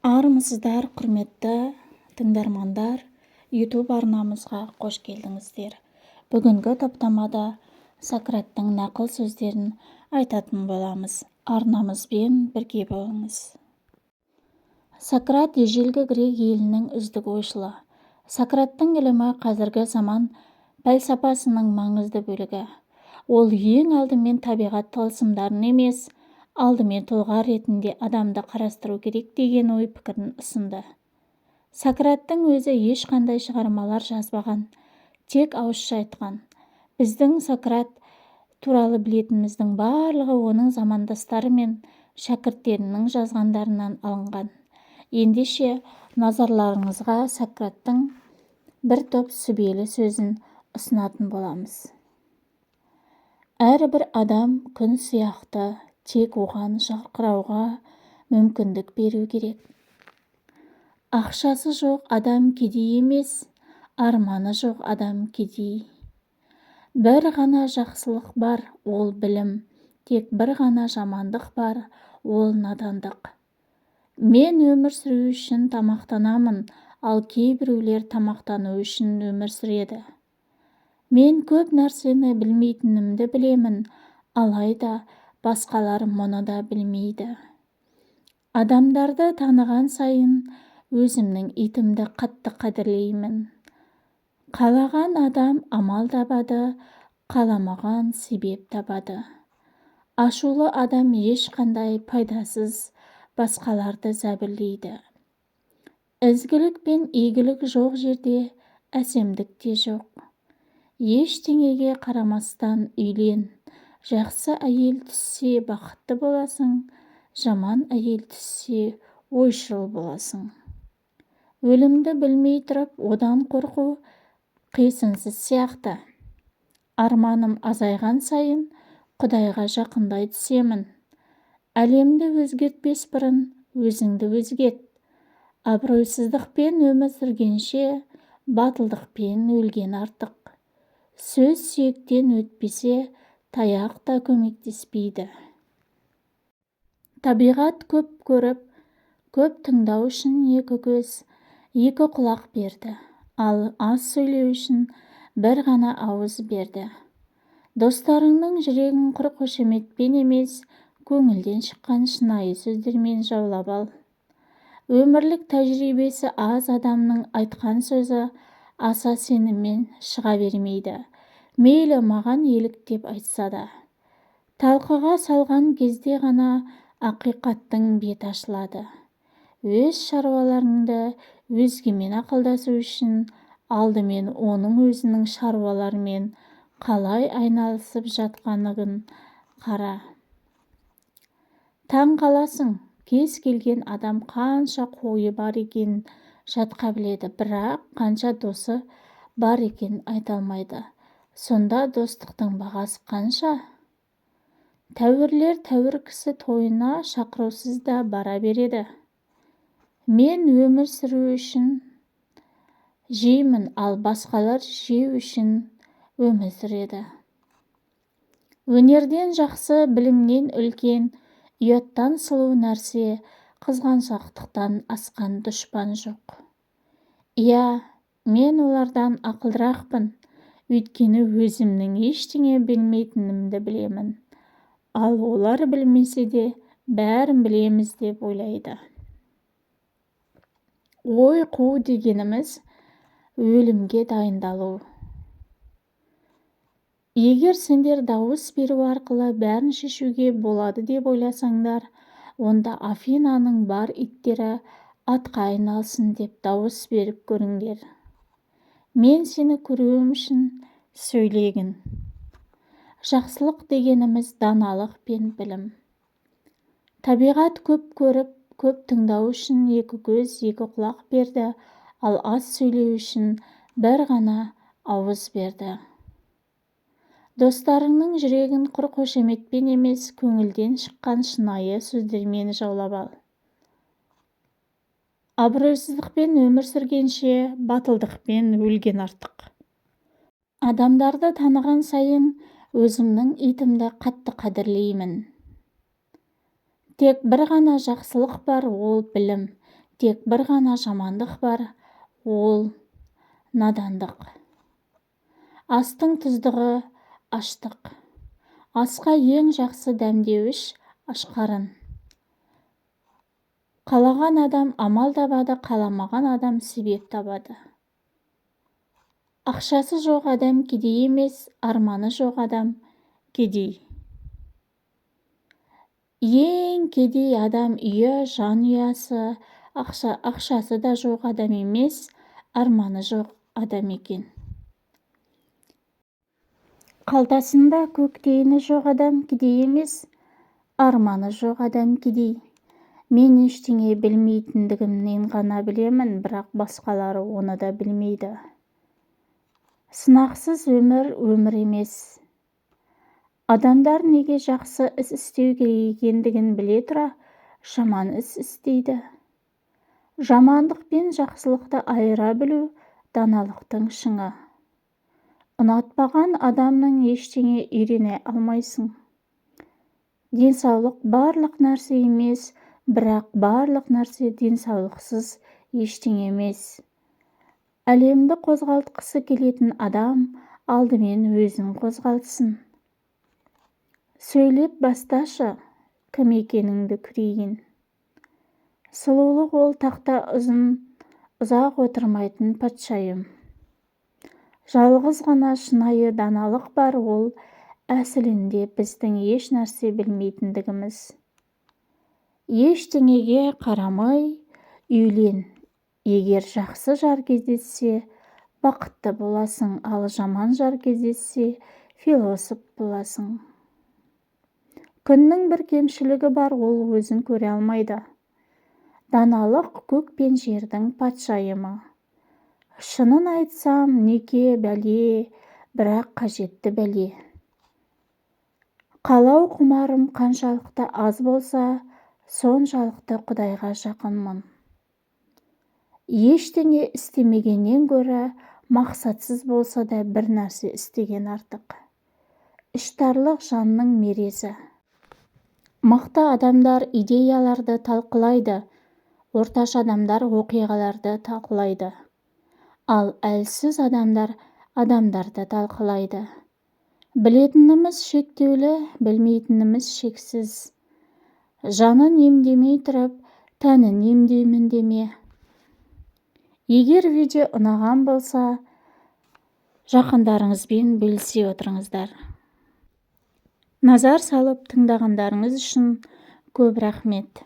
Армысыздар, құрметті тыңдармандар! YouTube арнамызға қош келдіңіздер! Бүгінгі топтамада Сократтың нақыл сөздерін айтатын боламыз. Арнамызбен бірге болыңыз. Сократ – ежелгі грек елінің үздік ойшылы. Сократтың ілімі – қазіргі заман пәлсапасының маңызды бөлігі. Ол ең алдымен табиғат тылсымдарын емес, алдымен тұлға ретінде адамды қарастыру керек деген ой-пікірін ұсынды. Сократтың өзі ешқандай шығармалар жазбаған, тек ауызша айтқан. Біздің Сократ туралы білетініміздің барлығы оның замандастары мен шәкірттерінің жазғандарынан алынған. Ендеше, назарларыңызға Сократтың бір топ сүбелі сөзін ұсынатын боламыз. Әрбір адам күн сияқты, тек оған жарқырауға мүмкіндік беру керек. Ақшасы жоқ адам кедей емес, арманы жоқ адам кедей. Бір ғана жақсылық бар, ол – білім. Тек бір ғана жамандық бар, ол – надандық. Мен өмір сүру үшін тамақтанамын, ал кейбіреулер тамақтану үшін өмір сүреді. Мен көп нәрсені білмейтінімді білемін, алайда басқалар мұны да білмейді. Адамдарды таныған сайын өзімнің итімді қатты қадірлеймін. Қалаған адам амал табады, қаламаған себеп табады. Ашулы адам ешқандай пайдасыз басқаларды зәбірлейді. Ізгілік пен игілік жоқ жерде әсемдік те жоқ. Ештеңеге қарамастан үйлен. Жақсы әйел түссе, бақытты боласың, жаман әйел түссе, ойшыл боласың. Өлімді білмей тұрып, одан қорқу қисынсыз сияқты. Арманым азайған сайын Құдайға жақындай түсемін. Әлемді өзгертпес бұрын өзіңді өзгерт. Абыройсыздықпен өмір сүргенше, батылдықпен өлген артық. Сөз сүйектен өтпесе, таяқ та көмектеспейді. Табиғат көп көріп, көп тыңдау үшін екі көз, екі құлақ берді, ал аз сөйлеу үшін бір ғана ауыз берді. Достарыңның жүрегін құр қошеметпен емес, көңілден шыққан шынайы сөздермен жаулап ал. Өмірлік тәжірибесі аз адамның айтқан сөзі аса сеніммен шыға бермейді, мейлі маған еліктеп айтса да. Талқыға салған кезде ғана ақиқаттың беті ашылады. Өз шаруаларыңды өзгемен ақылдасу үшін алдымен оның өзінің шаруаларымен қалай айналысып жатқанын қара. Таң қаласың, кез келген адам қанша қойы бар екенін жатқа біледі, бірақ қанша досы бар екенін айта алмайды. Сонда достықтың бағасы қанша? Тәуірлер тәуір кісі тойына шақырусыз да бара береді. Мен өмір сүру үшін жеймін, ал басқалар жеу үшін өмір сүреді. Өнерден жақсы, білімнен үлкен, ұяттан сұлу нәрсе, қызғаншақтықтан асқан дұшпан жоқ. Иә, мен олардан ақылдырақпын, өйткені өзімнің ештеңе білмейтінімді білемін. Ал олар білмесе де, бәрін білеміз деп ойлайды. Ой қуу дегеніміз – өлімге дайындалу. Егер сендер дауыс беру арқылы бәрін шешуге болады деп ойласаңдар, онда Афинаның бар иттері атқа айналсын деп дауыс беріп көріңдер. Мен сені көруім үшін сөйлегін. Жақсылық дегеніміз – даналық пен білім. Табиғат көп көріп, көп тыңдау үшін екі көз, екі құлақ берді, ал аз сөйлеу үшін бір ғана ауыз берді. Достарыңның жүрегін құр қошеметпен емес, көңілден шыққан шынайы сөздермен жаулап ал. Абыройсыздықпен өмір сүргенше, батылдықпен өлген артық. Адамдарды таныған сайын өзімнің итімді қатты қадірлеймін. Тек бір ғана жақсылық бар, ол – білім. Тек бір ғана жамандық бар, ол надандық. Астың тұздығы аштық. Асқа ең жақсы дәмдеуіш ашқарын. Қалаған адам амал табады, қаламаған адам себеп табады. Ақшасы жоқ адам кедей емес, арманы жоқ адам кедей. Ең кедей адам үйі, жанұясы, ақшасы да жоқ адам емес, арманы жоқ адам екен. Қалтасында көк тиыны жоқ адам кедей емес, арманы жоқ адам кедей. Мен ештеңе білмейтіндігімнен ғана білемін, бірақ басқалары оны да білмейді. Сынақсыз өмір өмір емес. Адамдар неге жақсы іс істеу керек екендігін біле тұра, жаман іс істейді? Жамандық пен жақсылықты айыра білу даналықтың шыңы. Ұнатпаған адамнан ештеңе үйрене алмайсың. Денсаулық барлық нәрсе емес, бірақ барлық нәрсе денсаулықсыз ештеңе емес. Әлемді қозғалтқысы келетін адам алдымен өзін қозғалтсын. Сөйлеп басташы, кім екеніңді көрейін. Сұлулық ол тақта ұзақ отырмайтын патшайым. Жалғыз ғана шынайы даналық бар, ол әсілінде біздің еш нәрсе білмейтіндігіміз. Ештеңеге қарамай үйлен, егер жақсы жар кездессе, бақытты боласың, ал жаман жар кездессе, философ боласың. Күннің бір кемшілігі бар, ол өзін көре алмайды. Даналық көк пен жердің патшайымы. Шынын айтсам, неке бәле, бірақ қажетті бәле. Қалау құмарым қаншалықты аз болса, соншалықты Құдайға жақынмын. Ештеңе істемегеннен гөрі мақсатсыз болса да бір нәрсе істеген артық. Іштарлық жанның мерезі. Мықты адамдар идеяларды талқылайды, орташа адамдар оқиғаларды талқылайды, ал әлсіз адамдар адамдарды талқылайды. Білетініміз шектеулі, білмейтініміз шексіз. Жанын емдемей тұрып, тәнін емдеймін деме. Егер видео ұнаған болса, жақындарыңызбен бөлісе отырыңыздар. Назар салып тыңдағандарыңыз үшін көп рахмет.